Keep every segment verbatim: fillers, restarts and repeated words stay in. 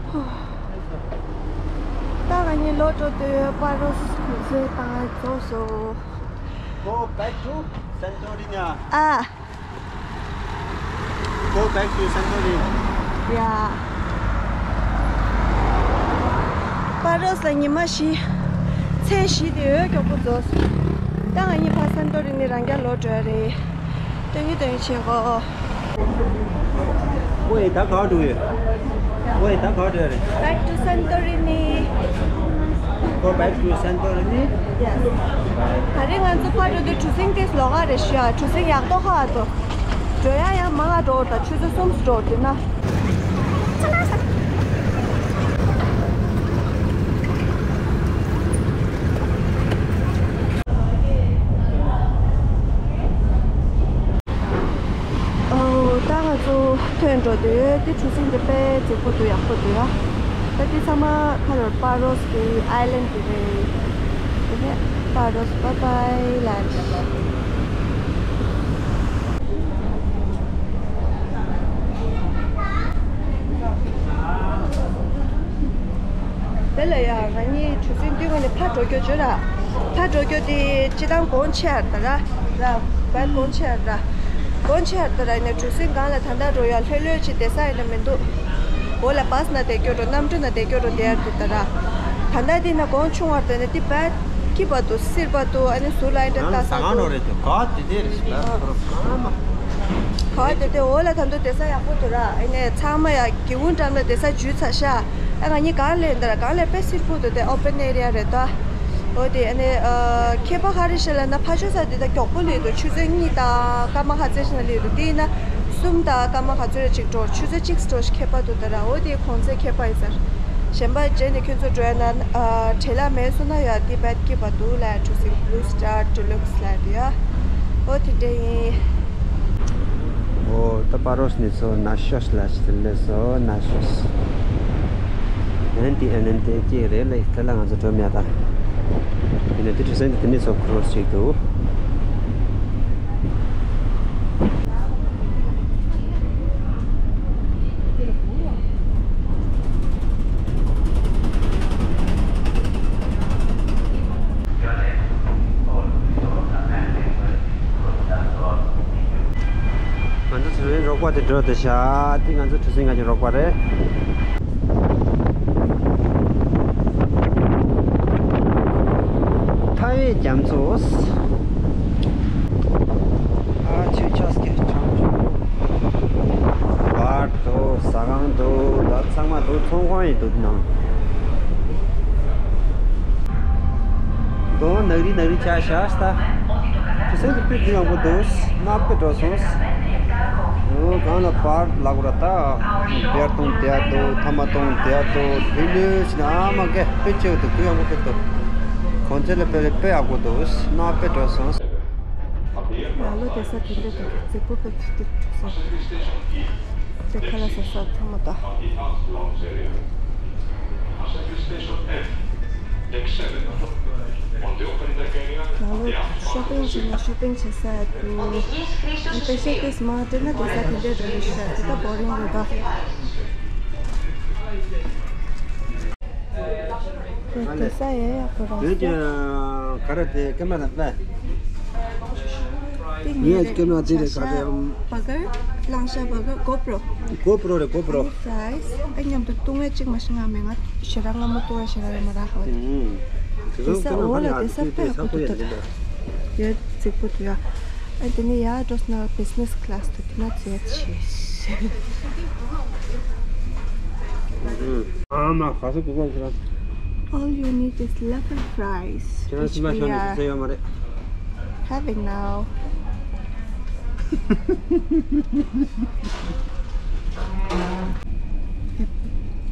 ད་ང་གཉིས་ལོག་འགྲོ་དུས་པ་རོས་གུང་སེང་བཏང་རྫོགས་སོང་། Go back to Santorini. ཨ། Go back to Santorini. ཡ། པ་རོས་ལ་ཉི་མ་བཞི། མཚན་བཞི་དེ་འོས་མགྱོགས་པོ་རྫོགས་སོང་། ད་ང་གཉིས་ཕར་སན་ཏོ་རི་ནི་རང་རྐྱ་ལོག་འགྲོ་ཡ་རེད། སྟོན་གྱི་སྟོན་གྱི་བྱེད་གོ། ཝེ་ད་ག་འགྲོ་ཡོད། ཝེ་ད་ག་འགྲོ་ཡོད་རེད། Back to Santorini. Go back to Santorini. Yes. ད་རེས་ང་ཚོ་ཕར་འགྲོ་དུས་གྲུ་གཟིངས་དེ་ལོགས་ཀ་རེད་ཤག་གྲུ་གཟིངས་ཡག་ཏོག་ཁ་ཏོ། འགྲོ་ཡ་ཡང་མང་ང་འགྲོ་ད་ཆུ་ཚོད་གསུམ་འགྲོ་དེ་ན། ཨོ། ད་ང་ཚོ་ཐོན་འགྲོ་དུས་དེ་གྲུ་གཟིངས་དེ་དཔེ་མཛེས་པོ་འདུག་ཡག་པོ་འདུག་ཡ། ད་དེ་ཚང་མ་ཕ་རོལ་པ་རོས་ཀྱི་ཨའི་ལན་དེ་རེད། དེ་ནས་པ་རོས་bye bye ལབ། དེ་ལ་ཡ་ང་གཉིས་གྲུ་གཟིངས་བཏུས་ནས་ཕར་འགྲོ་རྒྱུ་བྱོས་ར། ཕར་འགྲོ་རྒྱུ་དེ་སྤྱི་བཏང་གོང་ཆེ་བར་ད་ར། ར། བར་གོང་ཆེ་བར་ར། གོང་ཆེ་བར་ད་ར་ཡིན་ན་གྲུ་གཟིངས་སྒང་ལ་ད་ལྟ་འགྲོ་ཡ་ལྷོད་ལྷོད་ཅིག་བསྡད་ས་ཡིན་ན་མི་འདུག་འོག་ལ་བྷ་སི་ནང་བསྡད་རྒྱུ་འགྲོ་གནམ་གྲུ་ནང་བསྡད་རྒྱུ་འགྲོ་བསྡད་ཡ་འདུག་ད་ར། ད་ལྟ་དེ་ན་གོང་ཆུང་བར་ད་ནི་དེ་བར་སྐྱིད་པ་འདུག་སིར་པ་འདུག་ཨ་ནི་ཟུར་ལ་ཨེ་འདྲ་ལྟ་ས་འདུག་ང་ཟ་ཁང་ནང་རེད་དེ་ག་དེ་དེ་རེད་ཤི་ད་ཁོ་ར་ཚང་མ། ག་དེ་དེ་འོག་ལ་ད་དུང་བསྡད་ས་ཡག་པོ་འདུག་ར། ཨ་ནི་ཚང་མ་ཡ་སྒེའུ་ཁུང་འགྲམ་ལ་བསྡད་ས་འཇུས་ཚར་ཤག་ཨ་ང་གཉིས་གང་ལེན་ད་ར་གང་ལེན་དཔེ་སིར་པོ་འདུག་དེ་ཨོ་པན་ཨེ་རི་ཡ་རེད་ད། འོ་དེ་ཨ་ནི་ཨ་ཁྱད་པར་ག་རེ་ཞིག་ལབ་ན་ཕར་ཕྱོགས་ས་དེ་ད་མགྱོགས་པོ་ལས་འདུག་ཆུ་ཚོད་གཉིས་དང་སྐར་མ་ག་ཚོད་ཞིག་ན་ལས་འདུག་དེ་ཡིན་ན་གསུམ་དང་སྐར་མ་ག་ཚོད་ཅིག་འགྲོ་ཆུ་ཚོད་གཅིག་འགྲོ་ཞིག་ཁྱད་པར་འདུག་ད་ར། འོ་དེ་གོང་ཚད་ཁྱད་པར་ཡིན་ས་རེད། གཞན་པ་རྗེས་ནས་ཁྱོད་ཚོ་འགྲོ་ཡ་ན་ཨ་བྲེལ་བ་མེད་སོང་ན་ཡ་དེ་བད་སྐྱིད་པ་འདུག་ལ་གྲུ་གཟིངས་Blue Star Deluxe ལ་དེ་ཡ། འོ་དེ་འདྲ་ཡིན། འོ་ད་པ་རོས་ནས་སོ་ན་ཤོས་ལ་ཞིག་ལས་སོ་ན་ཤོས། ཨན་ཏི་ཨན་ཏི་ཀྱེ་རེད་ལེ་དེ་ལ་ང་ཚོ་འགྲོ་མེད་ད། ཡིན་ན་དེ་གྲུ་གཟིངས་དེ་ནས་སོ་ཁོ་རོ་ཞིག་འདུག་ང་ཚོ་ཚུར་རོགས་པ་དེ་འགྲོ་དེ་ཤ་དེ་ང་ཚོ་གྲུ་གཟིངས་ང་ཚོ་རོགས་པ་རེད། མཐའ་ཡས་རྒྱ་མཚོ། ཨ་ཆུ་ཆགས་ཀྱི་གྲང་ཆུ། བར་དུ་ཟ་ཁང་དུ་ད་ཚང་མ་དུ་ཚོང་ཁང་ཡིན་འདུག་ནང་། དོ་ནག་རི་ནག་རི་ཆ་ཤ་སྟ། ཁྱི་སེང་དུ་པི་དུ་ཡང་པོ་དུ་སྣག་པི་འགྲོ་སོང་། འོ་གང་ལ་པར་ལག་ར་ད། བེར་གཏོང་དེ་ཡ་དོ་ཐ་མ་གཏོང་དེ་ཡ་དོ་ལྷོད་ལྷོད་ཕྱིན་ཨ་མ་གེ་དཔེ་ཆེ་བ་དུ་དུ་ཡང་པོ་ཕེབས་དོ། གོང་ཚད་ལ་དཔེ་དཔེ་ཡག་པོ་དུ་སྣག་པི་འགྲོ་སོང་། ང་ལོ་དེ་ས་དེ་འདྲ་དུ་རྫིག་པོ་དཔེ་ཐུག་ཐུག་འགྲོ་སོང་། དེ་ཁ་ལ་ས་ས་ཐ་མ་ད། ང་ལོ་ཤོ་པིང་བྱས་ན་ཤོ་པིང་བྱེད་ས་འདུག་ཨ་ཏི་ཤ་ཏིས་མ་སྤྲད་ན་དེ་ས་དེ་འདྲ་རེད་ཤག་དེ་ད་བོ་རིང་རེད་ད། དེ་དེ་ས་ཡ་ཡག་པོ་རེད་ཤག་ག་རེ་དེ་ཀེམ་ར་ལ་ལྟ། ངས་ཀེམ་ར་དེ་རེད་ག་རེ། བ་གར། ལང་ཤ་བ་གར། གོ་པྲོ། གོ་པྲོ་རེད་གོ་པྲོ། ཨ་ནི་ཕ་རའི་སི། ཨ་མཉམ་དུ་བཏུང་ཡ་གཅིག་མ་གཏོགས་ང་མེད། ང་ཞེ་དྲག་སྔ་མོ་བཏུང་ཡ་ཞེ་དྲག་ཡོད་མ་རེད་ཧ་བ་དེ། ཨུམ། དེ་ས་འོ་ལ་དེ་ས་དཔེ་ཡག་པོ་འདུག་ད། ཡ་རྫིག་པོ་འདུག་ཡ། ཨ་དེ་ནས་ཡར་འགྲོ་སོང་ན་བི་ཛི་ནེ་སི་ཁི་ལ་སི་འདུག་དེ་ན་ཚད་ཆེ། ཨུམ། ཨ་མ་ག་ས་གོ་གོ་ཞེ་དྲག All you need is lemon fries, ཁྱེད་རང་which སེམས་པ་we ཤོར་ནས་are ཟ་ཡོད་མ་རེད། Having now.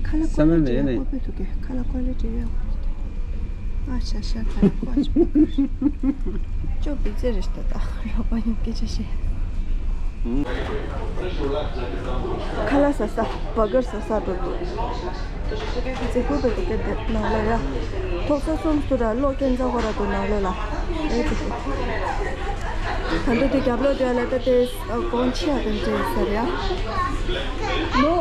ཁ་ལག་ཀོ་ལི་ཊི་ཡག་པོ་དཔེ་འདུག་གས། ཁ་ལག་ཀོ་ལི་ཊི་ཡག་པོ་འདུག་ཨ་ཤ་ཤ་ཁ་ལག་ཀོ་ཅོ་པི་ཙེ་རེ་ཤ་ད་ད་རོགས་པ་ཡང་སྐད་ཆ་བཤད། ཁ་ལག་ཟ་ས་བར་གར་ཟ་ས་འགྲོ་འདུག་རྫིག་པོ་དཔེ་འདུག་གས་དེ་ནང་ལོགས་ཡ། ཐོག་ས་གསུམ་སུ་ར་གློག་རྐྱེན་ཚ་བོ་ར་འདུག་ནང་ལོགས་ལ། ཨེ་ཙི་ཙི། ད་འདི་དེ་རྒྱབ་ལོགས་དེ་ལ་ད་དེ་གོང་ཆེ་བ་དེ་འདྲ་ཡིན་ས་རེད་ཡ། ནོ།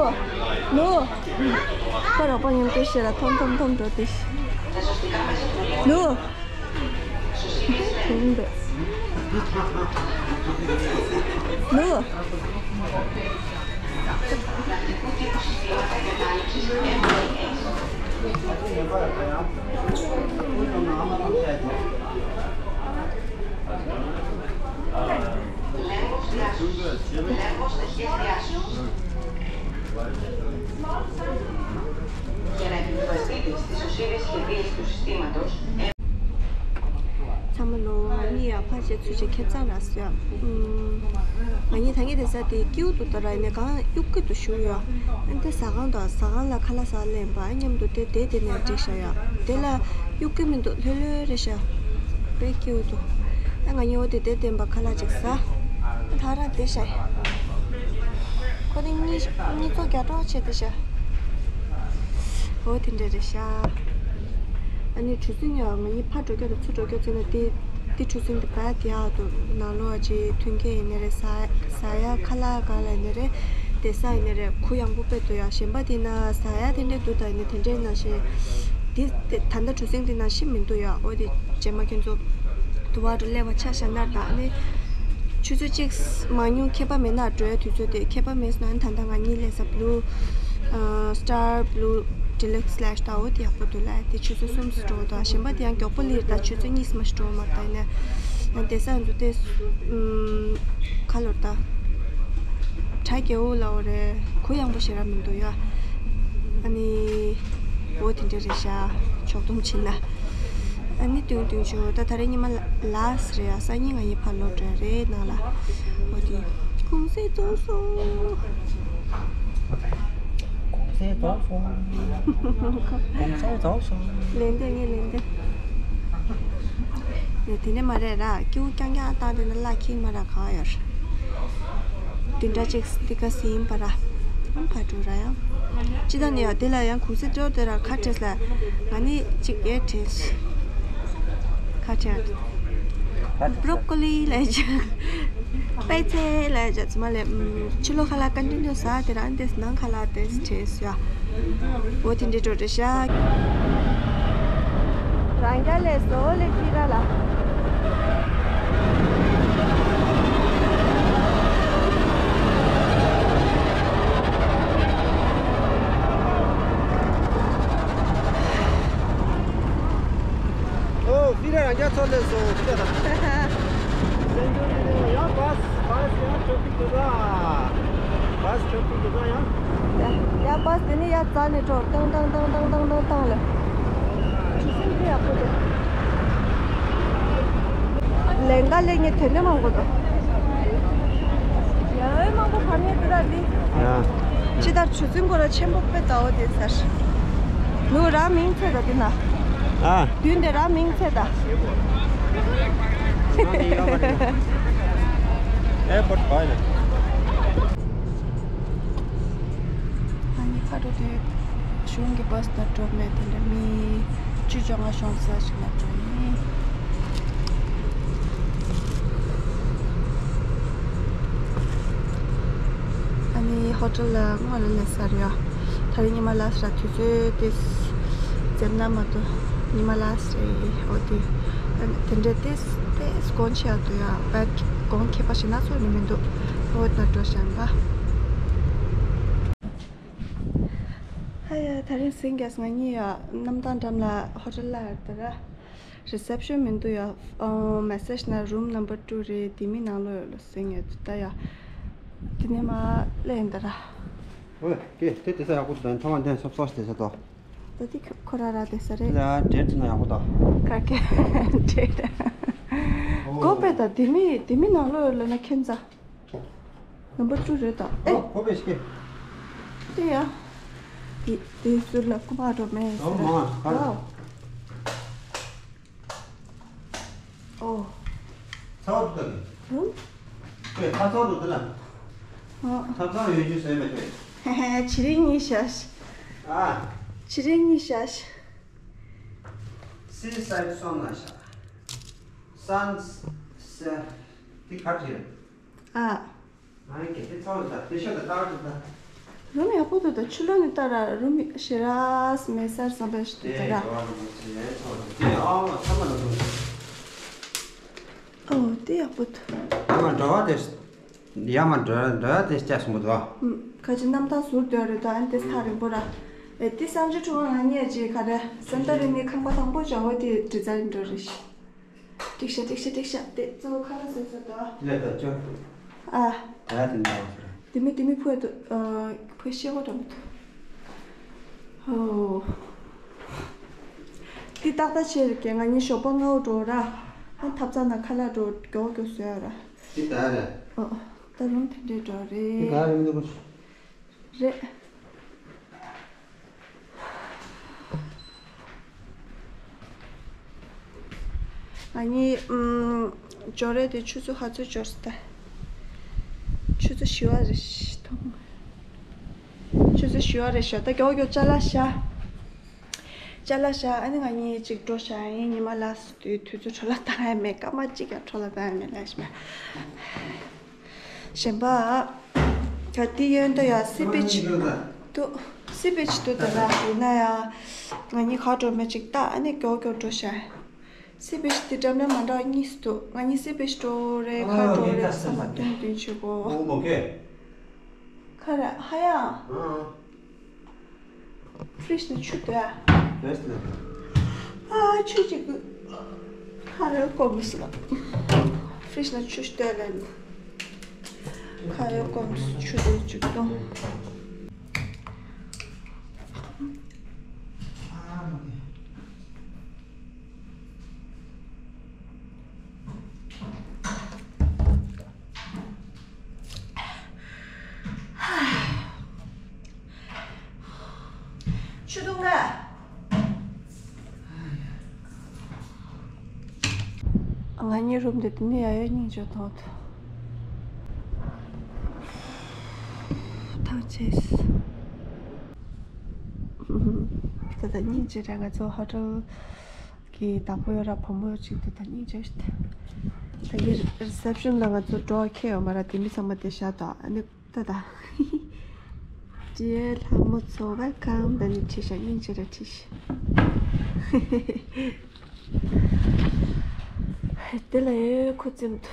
ནོ། ཁོ་རོགས་པ་མཉམ་དུ་ཤེས་ལ་ཐོམ་ཐོམ་ཐོམ་འགྲོ་དེ་ཤི། ལུ། ཐུང་འདོད། ལུ། ཚང་མ་ལོ། ང་གཉིས་ཡར་ཕར་བྱས་ཚུར་བྱས་ཁེབས་ཚང་རག་སོང་ཡ། ང་གཉིས་ད་ངས་དེ་ས་དེ་ཀེའུ་དུ་ད་ར་ནས་གང་གཡུག་གི་དུ་བཞུགས་ཡོད། ཨ་ནི་དེ་ཟ་ཁང་དང་ཟ་ཁང་ལ་ཁ་ལག་ཟ་ལེན་པ་མཉམ་དུ་དེ་དེ་དེ་ནས་འགྲིག་ཤག་ཡ། དེ་ལ་གཡུག་གི་མི་འདུག་ལྷོད་ལྷོད་རེད་ཤག་དཔེ་སྐྱིད་པོ་འདུག་ཨ་ང་གཉིས་འོ་དེ་དེ་བསྟན་པ་ཁ་ལག་ཅིག་ཟ། ཨ་ད་ར་དེ་ཤག་ཁོ་ནི་གཉིས་གཉིས་ཚོ་རྒྱ་གྲོགས་བྱས་དེ་ཤག་འོ་དེ་འདྲ་རེད་ཤག་ཨ་ནི་གྲུ་གཟིངས་ཡ་ང་གཉིས་ཕར་འགྲོ་རྒྱུ་དང་ཚུར་འགྲོ་རྒྱུ་བྱས་ན་དེ་དེ་གྲུ་གཟིངས་དེ་བ་དེ་ཡག་འདུག་ནང་ལོགས་ཅིག་མཐུན་རྐྱེན་ཡིན་ནི་རེད། ཟ་ཟ་ཡ་ཁ་ལག་གང་ལ་ཡིན་ནི་རེད། བསྡད་ས་ཡིན་ནི་རེད། གུ་ཡངས་པོ་དཔེ་འདུག་ཡ། གཞན་པ་དེ་ན་ཟ་ཡ་དེ་འདྲས་འདུག་ད་ཡིན་ནི་དེ་འདྲས་ནང་བཞིན། འདི་དེ་ད་ལྟ་གྲུ་གཟིངས་དེ་ནང་བཞིན་མི་འདུག་ཡ། འོ་དེ་རྗེས་མ་ཁྱོད་ཚོ་དུ་བ་རུ་སླེབས་པ་ཆ་བཞག་ན་ད་ནི་ཆུ་ཚོད་གཅིག་མང་ཉུང་ཁྱད་པར་མེད་ན། འགྲོ་ཡ་དུས་ཚོད་དེ་ཁྱད་པར་མེད་སོང་ན་ད་ལྟ་ང་གཉིས་སླེབས་ས་བླུ་ཨ་སི་ཊར་བླུ་ཌི་ལེགས་སི་ལེགས་ད་འོ་དེ་ཡག་པོ་འདུག་ལ། དེ་ཆུ་ཚོད་གསུམ་སུ་འགྲོ་ད། གཞན་པ་དེ་ཡང་མགྱོགས་པོ་སླེབས་ད་ཆུ་ཚོད་གཉིས་སུ་མ་ཞིག་འགྲོ་མ་ད་ཡིན་ན་ཡང་བསྡད་ས་འདུག་སྟེ། ཨུམ། ཁ་ལོར་ད། གྲ་རྒྱས་པོ་ལའོ་རེད། གུ་ཡངས་པོ་ཞེ་དྲག་མི་འདུག་ཡ། ཨ་ནི། འོ་དེ་འདྲ་རེད་ཤག་ཕྱོགས་བསྡོམས་བྱས་ན། ཨ་ནི་བདུན་བདུན་ཅུ་ད་ད་རེས་ཉི་མ་ལ་ལ་སི་རེད་ཡ། སང་ཉིན་ང་གཉིས་ཕར་ལོག་འགྲོ་ཡ་རེད་ནང་ལ། འོ་དེ། གུང་སེང་རྫོགས་སོང་། གུང་སེང་རྫོགས་སོང་། གུང་སེང་རྫོགས་སོང་། ལན་འདེབས་ངས་ལན་འདེབས། ནས་དེ་ནས་མ་རེད་ར། སྐྱིའུ་རྐྱང་རྐྱང་བཏང་དེ་ན་བླ་ཁྱིམ་མ་ར་ག་ཡོད་ར། དེ་འདྲ་ཅིག་སྟི་ཀ་སིན་པ་ར། ཨམ་ཕ་ཀྲུ་ར་ཡང་། ཅི་ད་ནི་ཡ་དེ་ལ་ཡང་གུང་སེང་ཏྲོ་དེ་ར་ཁ་བྲེས་ལ། ང་ནི་ཅིག་ཡེ་བྲེས། ཁ་བྲེས། བྲོ་ཀོ་ལི་ལ་ཅིག་པད་ཚལ་ལ་ཇ་ཚི་མ་ལེ། ཕྱི་ལོགས་ཁ་ལག་ཀན་ཊི་ནིའུ་ཟ་དེ་རང་དེ་ནང་ཁ་ལག་དེ་བྲེས་ཡ། འོ་དེ་འདྲའི་འགྲོ་འདྲ་ཤག་རང་རྒྱ་ལས་བཟོ་ལས་ཕི་ར་ལ། ཨོ་ཕི་ར་རང་རྒྱ་ཚོ་ལས་བཟོ་ཕི་ར་དང་། སེང་ཇོ་ནི་ཡང་བཱས་བཱས་ཡང་ཊེ་ཕིག་འདུག་ག་བཱས་ཊེ་ཕིག་འདུག་ག་ཡང་། ཡ་ཡ་བཱས་དེ་ནི་ཡ་རྩ་ནས་འགྲོ་ཏང་ཏང་ཏང་ལ། ཆུ་སྲིན་དེ་ཡག་པོ་འདུག་ལན་ག་ལེ་ངས་དེ་ནས་མང་པོ་འདུག་ཡ་ཨེ་མང་པོ་བར་ནས་འདུག་ར་འདི། ཡ། ཅི་ལྟར་ཆུ་སྲིན་གོ་ར་ཆེན་པོ་དཔེ་ལྟ་བོ་དེ་ཚར། ལུ་ར་མིང་ཚད་ད་དེ་ན། ཨ། མདུན་དེ་ར་མིང་ཚད་ད། ཨེར་པོར་ཊི་བ་ཡིན། ཨ་ནི་ཁ་རོ་དེ་གཞུང་གི་བཱས་དང་འགྲོ་མེད་དེ་འདྲ་མི་བཅུ་བཅོ་ལྔ་ཤོང་ས་ཞིག་ལ་འགྲོ་ཡིན། ཨ་ནི་ཧོ་ཊེལ་ལ་སྔོན་ལ་སླེབས་ཚར་ཡོད། ད་རེས་ཉི་མ་ལ་སི་ར་དུས་ཚོད་དེ་འཛེམ་ན་མ་གཏོགས་ཉི་མ་ལ་སི་རེད། འོ་དེ་དེ་འདྲ་དེ་དེ་སྐོར་ཆེ་ཡག་འདུག་ཡ། བད་གོང་ཁེ་པ་ཞིག་སྣ་ཚོགས་ནི་མི་འདུག་འོ་ད་འགྲོ་བཞག་པ། ཧ་ཡ་ད་རིང་སིང་གེས་ང་གཉིས་ཡ་གནམ་ཐང་འགྲམ་ལ་ཧོ་ཊེལ་ལ་ཡར་དེ་ར། རི་སེབ་ཤོན་མི་འདུག་ཡ། ཨོ་མེ་སེཇ་ན་རུམ་ནམ་བར་ཊུ་རེད། དེ་མི་ནང་ལོགས་ཡོད་ལོ་ཟེར་ངེས་འདུག་ད་ཡ། དེ་ནས་མ་ལེན་ད་ར། ཨོ་ཀེ་དེ་དེ་ས་ཡག་པོ་འདུག་ད་ཐང་བ་འདི་སོབ་སོབ་དེ་ས་དོ། ད་དེ་ཁོ་ར་ར་དེ་ས་རེད། ལ་འབྲེལ་ཚུལ་ན་ཡག་པོ་དང་། ཁ་ཀེ་འབྲེལ། ཨོ། གོ་པས་ད་དེ་མི་དེ་མི་ནང་ལོགས་ཡོད་ལ་ན་ཁྱེད་ཚ། ནམ་བར་ཊུ་རེད་ད། ཨེ། ཨོ་གོ་པས་ཤི་ཀེ། དེ་ཡ། དེ་དེ་ཟུར་ལ་སྐུ་པར་འགྲོ་མེད་ཟེར། ཨོ་མ་ག་རེ། ཨོ། ཨོ། ཚ་བ་འདུག་ད་གི། ཧུམ། ཨེ་ཁ་ཚ་འདུག་ད་ལ། ཨོ། ཐབ་ཚང་ཡོད་རྒྱུ་ཟེར་མེད་པས། ཧེ་ཧེ་ཕྱི་རིག་གཉིས་བཞག་ཨ། ཕྱི་རིག་གཉིས་བཞག་སི་སའིཌ་སོང་ན་བཞག་སན་སེ་དེ་ག་རེ་རེད། ཨ། ཨ་ནི་གལ་ཏེ་ཚ་བ་འདུག་ད་དེ་ཤོད་ད་ལྟ་བ་འདུག་ད། རུམ་ཡག་པོ་འདུག་ད། ཕྱི་ལོགས་ནས་ལྟ་ར། རུམ་ཞེ་དྲག་མེད་སར་བསམ་པ་ཞིག་འདུག་ད་ར། དེ་ཨ་མ་ཚང་མ་ལ་འདུག་ཨོ་དེ་ཡག་པོ་འདུག་ཨ་མ་འགྲོ་བ་དེ། ཡ་མ་འགྲོ་འགྲོ་ཡ་དེ་སྐྱ་སོང་པོ་འདུག་ཨ། ཁ་ཅིག་གནམ་ཐང་ཟུར་སྡོད་རེད་ད། ཨ་ནི་དེ་ཐག་རིང་པོ་ར། ཨེ་དེ་གསང་སྤྱོད་ཁྲོམ་ང་ཉེ་ཅིག་ག་རེ་སན་ཏ་རི་ནི་ཁང་པ་དང་པོ་བྱ་བ་དེ་འདྲི་རྩ་རིང་འགྲོ་རེད་ཤི། ཏིག་ཤ་ཏིག་ཤ་ཏིག་ཤ་དེ་གཙོ་བོ་ཁ་ལག་བཟོས་ས་དོ། ལས་ད་ཅོ། ཨ། ད་ཡ་དེ་འདྲ་བ་ཟེར། དེ་མི་དེ་མི་ཕུ་ཡ་དུ་ཕུ་ཤེས་གོ་འགྲོ་མི་ཐུབ། ཨོ། འདི་ཏག་ཏག་བྱས་རེད་ཀྱེ། ང་གཉིས་ཞོགས་པ་སྔ་པོ་འགྲོ་ར། ཨ་ཐབ་ཚང་ན་ཁ་ལག་འགྲོ་མགྱོགས་མགྱོགས་བཟོས་ཡ་ར། འདི་ད་རེད། ཨོ། ད་རུང་དེ་འདྲས་འགྲོ་རེད། འདི་ག་རེད་མི་འདུག་གོ། རེད། ང་གཉིས་ཨུམ། འབྱོར་རེད་དེ་ཆུ་ཚོད་ག་ཚོད་འབྱོར་སོང་ད། ཆུ་ཚོད་བཞི་པ་རེད་ཤི་ཐོང་། ཆུ་ཚོད་བཞི་པ་རེད་ཤག་ད་མགྱོགས་མགྱོགས་ཅ་ལག་བཞག་ཅ་ལག་བཞག་ཨ་ནི་ང་གཉིས་གཅིག་འགྲོ་བཞག་ཡིན། ཉི་མ་ལ་སོང་དུས་དུས་ཚོད་འཕྲོ་བརླག་བཏང་ཡ་མེད། སྐར་མ་གཅིག་ཀྱང་འཕྲོ་བརླག་བཏང་ཡ་མེད་ལབ་ཤི་མ། གཞན་པ། ད་འདི་གཡོན་ད་ཡ་སི་པིཆ་འདུག་སི་པིཆ་འདུག་ད་ར་ཡིན་ན་ཡ། ང་གཉིས་ག་འགྲོ་མེད་ཅིག་ལྟ་ཨ་ནི་མགྱོགས་མགྱོགས་འགྲོ་ཤག་སི་པིཆ་འདི་འགྲམ་ལ་མ་འདྲ་བ་གཉིས་སུ་འདུག་ང་གཉིས་སི་པིཆ་འགྲོ་རེད་ག་འགྲོ་རེད་བསམ་པ་སྟོན་སྟོན་བྱེད་གོ། ཁ་ར་ཧ་ཡ། ཕི་རིཇ་ནང་ཆུ་འདུག་ཨ། ཕི་རིཇ་ནང་། ཨ་ཆུ་ཅིག་ཁ་རེ་སྐོམ་སོང་། ཕི་རིཇ་ནང་ཆུ་ཞིག་འདུག་ལབ་ནས། ཁ་རེ་སྐོམ་སོང་། ཆུ་དེ་ཅིག་བཏུང་། ཆུ་བཏུང་ག་ང་གཉིས་རུམ་དེ་དེ་ནས་ཡ་ཡོད་སྙིང་རྗེ་མཐོང་ཐུབ། ཐང་ཆད། ད་ལྟ་སྙིང་རྗེ་རེད། ང་ཚོ་ཧོ་ཊེལ་གི་བདག་པོ་ཡོད་ར། བུ་མོ་གཅིག་འདུག་ད་སྙིང་རྗེ་ཞིག་ད་གི་རི་སེབ་ཤན་ལ་ང་ཚོ་འགྲོ་ཁེལ་ཡོད་མ་ར། དེ་མི་ཚང་མ་དེ་བཞག་ད་ཨ་ནི། ད་ད། ཌི་ཡར་ལྷ་མོ་ཚོ་ཝེལ་ཀམ། ད་ནི་ཁྲིད་ཤག་སྙིང་རྗེ་རེད་ཁྲིད་ཤག་དེ་ལ་ཡོད་ཁུ་ཚིམ་དུ།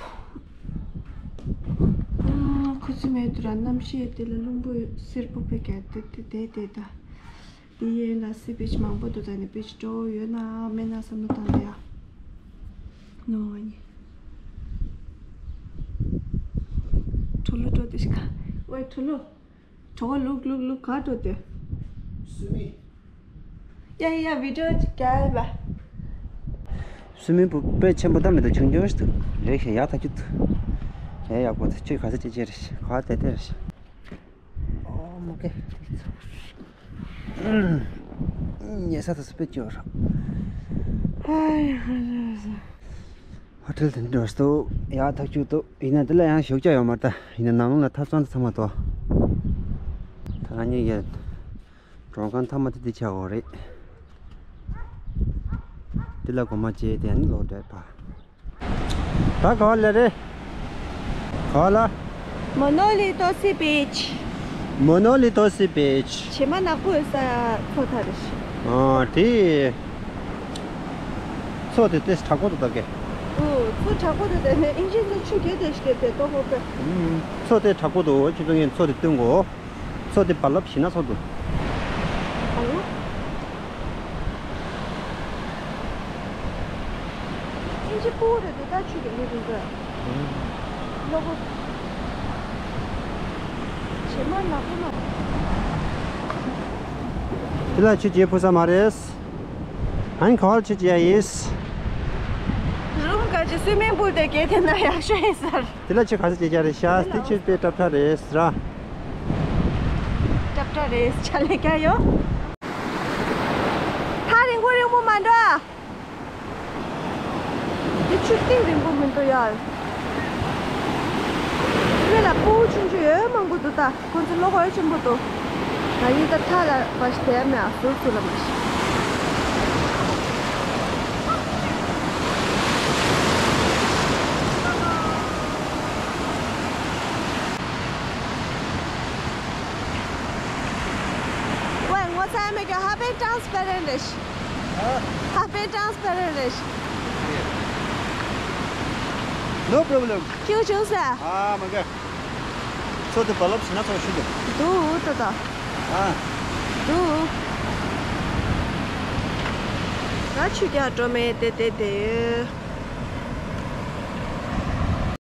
ཨ་ཁུ་ཚིམ་ཡོད་དུ་ར། གནམ་གཤིས་དེ་ལ་རླུང་བུ་སེར་པོ་བེ་ག་དེ་དེ་དེ་དེ་ད། དེ་ཡན་ལ་སི་པིཆ་མང་པོ་འདུག་ད་ནི་པིཆ་འགྲོ་ཡོད་ན་མེད་ན་བསམ་བློ་བཏང་ད་ཡ། ནོ་ཨ་ནི། ཁྲོ་ལོ་འགྲོ་དེ་ཤི་ཁ། ཝེ་ཁྲོ་ལོ། གྲོགས་ལུག་ལུག་ལུག་ག་འགྲོ་དེ། སུ་མི། ཡ་ཡ་བི་ཌི་ཡོ་ཅིག་རྒྱག་ཨེ་བ། སུ་མི་པུ་དཔེ་ཆེན་པོ་ད་མི་འདུག་ཆུང་ཆུང་ཞིག་འདུག་ལེགས་ཤིག་ཡག་ཐག་ཆོད་འདུག་ཡ་ཡག་པོ་འདུག་ཁྱོད་ག་ས་ཅི་ཅི་རེད་ཤག་ག་དེ་དེ་རེད་ཤག་ཨོ་མོ་ཀེ། ཉལ་ས་དུ་སུ་དཔེ་སྐྱོ་ར། ཧ་ཧྲེལ་དེ་འདྲ་སྟོ་ཡག་ཐག་ཆོད་འདུག་ཡིན་ན་འདི་ལ་ཡང་ཞོགས་ཇ་ཡོད་མ་རེད་ད། ཡིན་ན་ནང་ལ་ཐབ་ཚང་དུ་ཚང་མ་དོ། ད་ང་གཉིས་ཀྱི་མགྲོན་ཁང་མཐའ་མ་དེ་འདི་ཆགས་འོ་རེད། འདི་ལ་སྒོ་མ་བརྗེས་དེ་ནི་ལོག་འགྲོ་ཡ་ཕ། ད་ག་བ་ལ་རེད། ག་བ་ལ། མོ་ནོ་ལི་ཏོ་སི་བིཆ། མོ་ནོ་ལི་ཏོ་སི་བིཆ། བྱེ་མ་ནག་པོ་ཡོད་ས་མཚོ་ཐག་རེད། ཨ་དེ། མཚོ་དེ་དེ་དྲག་པོ་འདུག་ད་གེ། ཨོ་མཚོ་དྲག་པོ་འདུག་དེ་ནས་ཨིན་ཇི་ཚོ་ཆུ་རྒྱས་དེ་ཞིག་དེ་ཏོག་ཏོག་པས། མཚོ་དེ་དྲག་པོ་འདུག་ཁྱེད་ཚོ་ངས་མཚོ་དེ་སྟོན་གོ། མཚོ་དེ་རྦ་རླབས་ཞེ་ན་ཚོར་འདུག་ཨ་ལོ། ཨིན་ཇི་སྤུ་གུ་རེད་འདུག་ད་ཆུ་རྒྱག་གི་འདུག་ག་ལོ་གོ། བྱེ་མ་ནག་པོ་ནག་དེ་ལ་ཆུ་རྒྱས་ཕུ་ས་མ་རེད། ཨན་ག་བར་ཆུ་རྒྱས་ཡིས། རུམ་ག་ཅི་སུའི་མིང་པུལ་དེ་གས་དེ་ན་ཡག་ཤོས་ཡིན་ས་རེད། དེ་ལ་ཆུ་ག་ས་རྒྱས་རྒྱ་རེད་ཤག་དེ་ཆུ་དཔེ་ཀྲབ་ཀྲ་རེད་ཟེར། ཀྲབ་ཀྲ་རེད་ཆ་ལས་ཀྱ་ཡོ། ཐག་རིང་པོ་རིང་པོ་མ་འགྲོ་ཨ། དེ་ཆུ་གཏིང་རིང་པོ་མི་འདུག་ཡ། དེ་ལ་སྤུ་གུ་ཆུང་ཆུང་ཡོད་མང་པོ་འདུག་ད་ཁོ་ཚོ་བློ་ཁོག་ཆེན་པོ་འདུག་ང་གཉིས་ད་ཐག་ལ་བ་ཞིག་དེ་མེད་ཨ་ཟུར་ཚུར་ལ་མ་ཞིག་ཨ་མེ་ག་ཧ་པེ་ཊི་ཊི་རན་སི་པེ་རེན་ཊི་རེད། ཨ། ཧ་པེ་ཊི་ཊི་རན་སི་པེ་རེན་ཊི་རེད། No problem. ཁྱོད་བྱུང་ས། ཨ་མ་ག་ཚོ་དེ་བ་ལབ་ཤི་ན་ཚོ་ཤི་འདུག་འདུག་ད་ད། ཨ། འདུག་ང་ཆུ་རྒྱག་འགྲོ་མེད་དེ་དེ་དེ།